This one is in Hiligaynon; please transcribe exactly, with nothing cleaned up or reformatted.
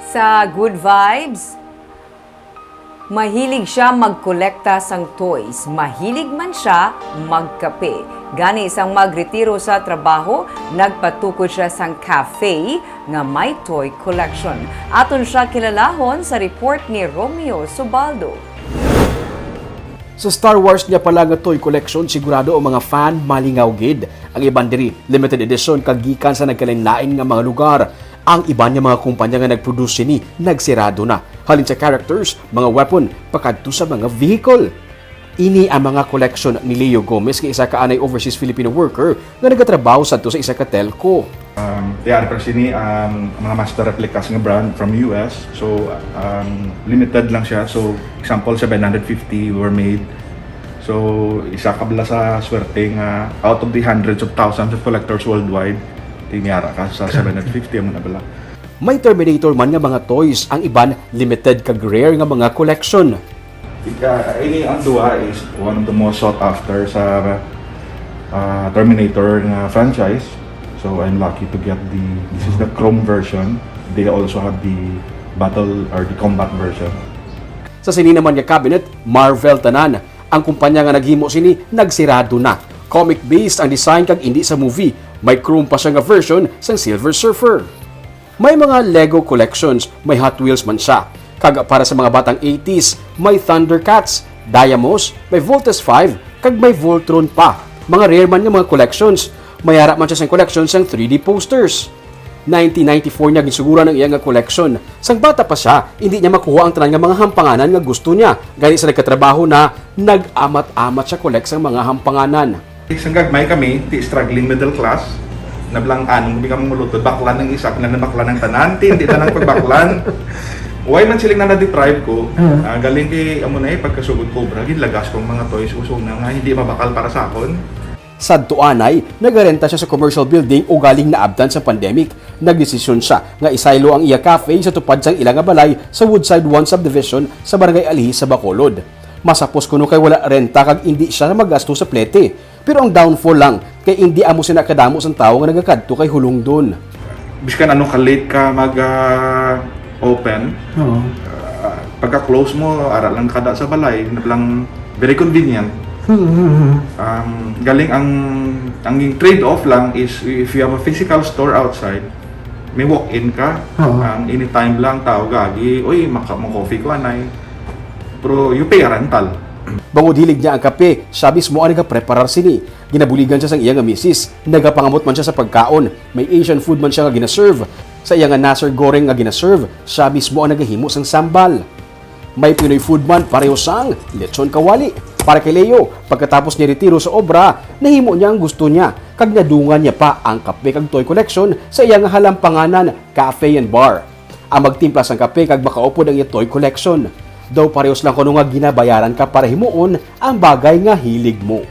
Sa Good Vibes, mahilig siya magkolekta sang toys. Mahilig man siya magkape. Gani, sang magretiro sa trabaho, nagpatukod siya sang cafe nga may toy collection. Aton siya kilalahon sa report ni Romeo Subaldo. Sa Star Wars niya pala nga toy collection, sigurado ang mga fan malingaw gid. Ang iban diri, limited edition kag gikan sa nagkalainlain nga mga lugar. Ang iban nga mga kumpanya nga nag-produce sini nagsirado na. Halin sa characters, mga weapon, pakadto sa mga vehicle. Ini ang mga collection ni Leo Gomez nga isa ka anay overseas Filipino worker nga nagatrabaho sadto sa isa ka telco. Um, they are sini ang mga master replicas nga brand from U S. So, um, limited lang siya. So, example, seven hundred fifty were made. So, isa ka bala sa swerte nga out of the hundreds of thousands of collectors worldwide, tiniara ka sa seven hundred fifty ang mga bala. May Terminator man nga mga toys, ang iban limited kag rare nga mga collection. Ika, ini ang duha is one of the most sought after sa uh, Terminator nga franchise. So I'm lucky to get the, this is the chrome version. They also have the battle or the combat version. Sa sini naman nga cabinet, Marvel tanan. Ang kumpanya nga naghimo sini nagsirado na. Comic-based ang design kag indi sa movie. May chrome pa siya nga version sang Silver Surfer. May mga Lego collections, may Hot Wheels man siya. Kag para sa mga batang eighties, may Thundercats, Diamos, may Voltes five, kag may Voltron pa. Mga rare man nga mga collections. May ara man siya sang collection sang three D posters. Nineteen ninety-four niya ginsuguran ang iya nga collection. Sang bata pa siya, hindi niya makuha ang tanan nga mga hampanganan nga gusto niya. Gani sa nagkatrabaho na, nag-amat-amat siya collect sang mga hampanganan. Sang gagmay kami, ti struggling middle class, nablang anong kami kami mulutod, baklan ang isa, kung baklan ang tanan, ti hindi tanan pagbaklan. Why man siling na na-deprive ko, uh-huh. uh, galing kay amo na eh, pagkasugod Cobra, ginlagas kong mga toys, uso na nga, hindi mabakal para sa akon. Sadto anay, nagarenta siya sa commercial building ugaling naabtan sa pandemic. Nagdesisyon siya nga isaylo ang iya cafe sa tupad sang ila nga balay sa Woodside One Subdivision sa Barangay Alihis sa Bacolod. Masapos kuno kay wala renta kag indi siya magasto sa plete. Pero ang downfall lang kay indi amo sina kadamo sang tawo nga nagakadto kay Hulungdon. Biskan ano ka late ka mag ah, open, Oo. ah, pagka close mo ara lang kada sa balay, nablang very convenient. Um, galing ang ang trade off lang is if you have a physical store outside, may walk-in ka. Oo. Ang anytime lang tao gagi, oy, maka mo coffee ko anay. Pero you pay a rental. Bangod hilig niya ang kape, siya mismo ang nagapreparar sini. Ginabuligan siya sang iya nga misis. Nagapangamot man siya sa pagkaon. May Asian food man siya nga ginaserve. Sa iya nga nasir goreng nga ginaserve, siya mismo ang nagahimo sang sambal. May Pinoy food man pareho sang lechon kawali. Para kay Leo, pagkatapos niya retiro sa obra, nahimo niya ang gusto niya kag nadungan niya pa ang kape kag toy collection sa iya nga halampanganan, cafe and bar. Ang magtimpla sang kape kag makaupod ang iya toy collection. Daw parehos lang kuno nga ginabayaran ka para himuon ang bagay nga hilig mo.